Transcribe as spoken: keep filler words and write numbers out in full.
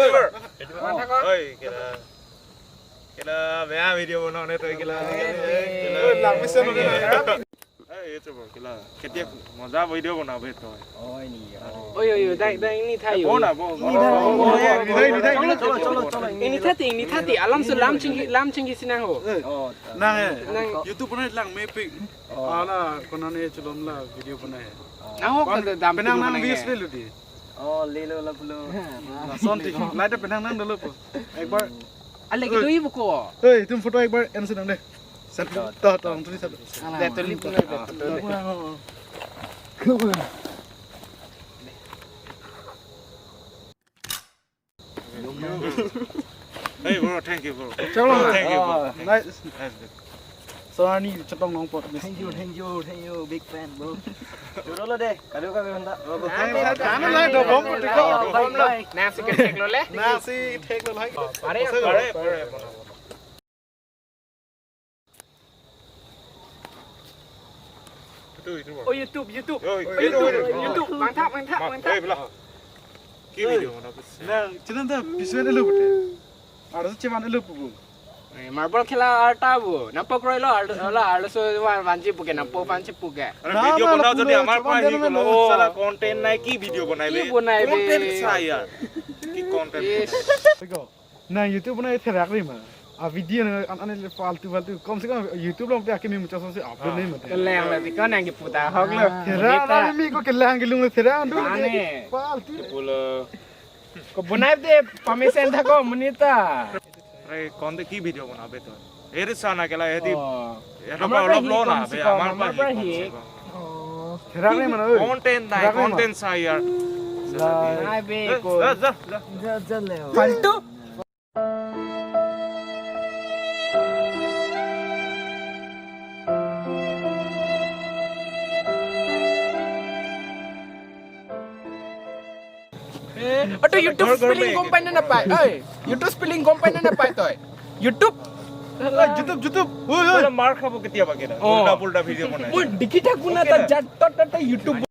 Oi, kela. Kela, বেয়া video বনাও নে তই, kela. Oi, lang mesen নে. Oi, এইটো বৰ, kela. কেতিয়া মজা video বনাবে তই। Oi, oi, oi, dai, dai, ini thayo. বনা, বনা। Ini thayo, ini thayo. Cholo, cholo, cholo, cholo. Ini thati, ini thati. Alam so lam chingki, lam chingki sinang ho. Nang, eh. Nang. YouTube bana lang mepik. Ala, konane cholom la video bana. Nang ho ka dam penang nang views le lo di. Oh, lelo la pulo. Lason thik, light penang nang dolo po. Ek bar. Ale ke dui buko. Hey, tum photo ek bar en senang de. Selfie. To, to, tum selfie. De tuli pulo, de tuli. Hey, bro, thank you, bro. Chalo. Thank you, bro. Nice. Nice, bro. Sorry, chetong nong pot. Thank you, thank you, thank you, big fan, bro. Juro lo de, kado ka benda. Thank you. Ano lai do bom puti ko. Bye, bye. Nasi ketek lo le. Nasi thek lo lai. Pare, pare, pare. Oh, YouTube, YouTube. Oh, YouTube, YouTube. Mangthap, mangthap, mangthap. Ki video mana? Nang, channel ta biswen elo pute. Arloso chevan elo pupu. Marble khela arta bo. Nangpo kroi lo, arlo, arloso van, vanji puke, nangpo vanji puke. Are video banao jodi amar pa hi kolo, sala content nai, ki video banaibe? Ki banaibe? Content sa yaar. Ki content? Nang YouTube na therak ri ma. A video na an an faltu faltu. Kom se kom YouTube lo pe akimi mucha so se upload nahi mate. Leng la dikon nang kiputa hok lo. Therak na mi ko kelang kelung therak andu. Ane. Faltu. Pulo. Ko banai de pamesen thako monit ta. Re kon de ki video banabe to. Eri sana kela edi. Amar pa hi kom se kom, amar pa hi. Therak nahi mano. Content nai, content sa yaar. Nai be ko. Ja, ja, ja. Ja, ja le. Faltu. Ato YouTube spelling gom pai na napai. Oi, YouTube spelling gom pai na napai toi. YouTube. Oi, YouTube, YouTube. Oi, oi. Mar khabo ketia ba kena. Ulta pulta video banai. Oi, dikita kuna ta jat tot tot YouTube.